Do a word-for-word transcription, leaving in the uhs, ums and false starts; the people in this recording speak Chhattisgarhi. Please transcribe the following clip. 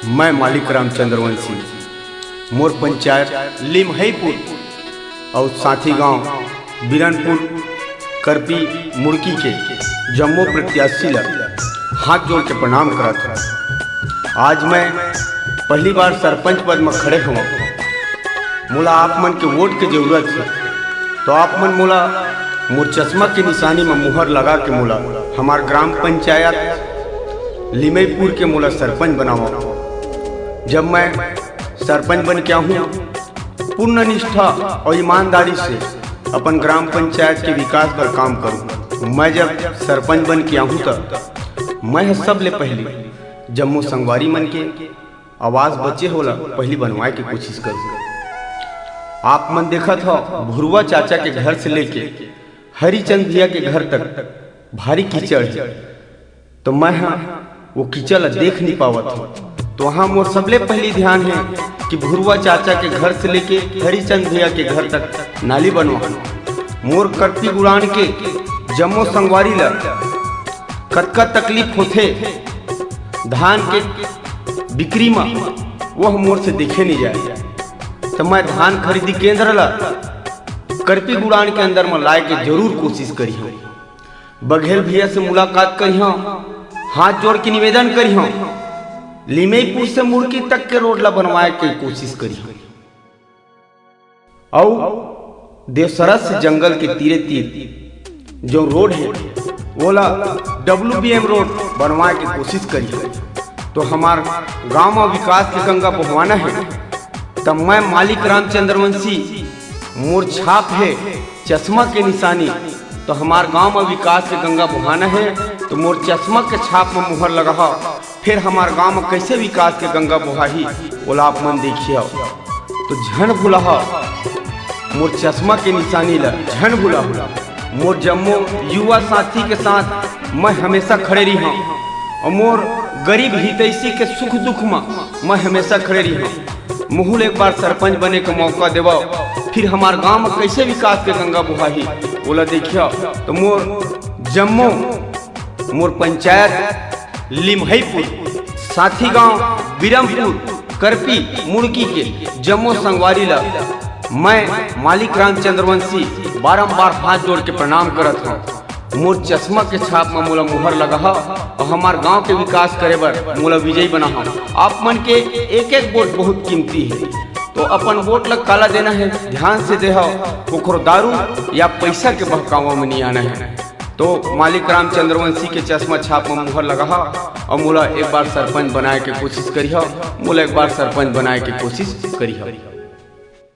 मैं मालिक राम चंद्रवंशी, मोर पंचायत लिमहईपुर अउ साथी गांव बिरनपुर करपी मुड़की के जम्मो प्रत्याशी ल हाथ जोड़ के प्रणाम करत हंव। आज मैं पहली बार सरपंच पद म खड़े हवं। मोला आप मन के वोट के जरूरत हे, तो आप मन मोला मोर चश्मा के निशानी म मुहर लगा के मोला हमार ग्राम पंचायत लिमईपुर के मोला सरपंच बनावा। जब मैं सरपंच बन के आहूँ, पूर्ण निष्ठा अउ ईमानदारी से अपन ग्राम पंचायत के विकास बर काम करूँ। मैं जब सरपंच बन के आहूँ, त मैं ह सबले पहली जम्मो संगवारी मन के आवास बचे हे ओला पहली बनवाए के कोशिश करूँ। आप मन देखत हव, भुरवा चाचा के घर से लेके हरिचंद भैया के घर तक भारी कीचड़ हे, तो मैं ह वो कीचड़ ला देख नहीं पावत हूँ। तो वहाँ मोर सबले पहली ध्यान हे कि भुरवा चाचा के घर से लेके हरिचंद भैया के घर तक नाली बनवा। मोर करपी गुड़ान के जम्मो संगवारी ला कतका तकलीफ होथे धान के बिक्री म, वो मोर से देखे नहीं जाए। तो मैं धान खरीदी केंद्र ला करपी गुड़ान के अंदर म लाए के जरूर कोशिश करिहूँ। बघेल भैया से मुलाकात करिहूँ, हाथ जोड़ के निवेदन करिहूँ, लिमईपुर से मुड़की तक के रोड ला बनवाए के कोशिश करिहूँ। अउ देवसरा से जंगल के तीरे तीर जो रोड हे, ओला डब्ल्यूबीएम रोड बनवाए के कोशिश करिहूँ। तो हमार गांव म विकास के गंगा बहवाना हे, त मैं मालिक राम चंद्रवंशी, मोर छाप हे चश्मा के निशानी। तो हमार गांव म विकास के गंगा बहवाना हे, तो मोर चश्मा के छाप म मुहर लगाहा, फिर हमार गांव म कैसे विकास के गंगा बोहाही, ओला आप मन देखिए। तो झन भुलाहा मोर चश्मा के निशानी ला, झन भुलाहा। मोर जम्मो युवा साथी के साथ मैं हमेशा खड़े रहिहूँ अउ मोर गरीब हितैषी के सुख दुख म मैं हमेशा खड़े रहिहूँ। मोहू ल एक बार सरपंच बने के मौका देवव, फिर हमार गांव म कैसे विकास के गंगा बोहाही, ओला देखिए। तो मोर जम्मो मोर पंचायत लिमहईपुर, साथी गांव बिरमपुर, करपी, मुड़की के जम्मो संगवारी ला मैं मालिक राम चंद्रवंशी बारंबार हाथ जोड़ के प्रणाम करत हूँ। मोर चश्मा के छाप म मोला मुहर लगाहा अउ हमार गांव के विकास करे बर मोला विजयी बनाहा। आप मन के एक एक वोट बहुत कीमती हे, तो अपन वोट ला काला देना हे, ध्यान से देहा, कोखरो दारू या पैसा के बहकावा म नहीं आना हे। तो मालिक राम चंद्रवंशी के चश्मा छाप म मुहर लगाहा अउ मोला एक बार सरपंच बनाए के कोशिश करिहा, मोला एक बार सरपंच बनाए के कोशिश करिहा।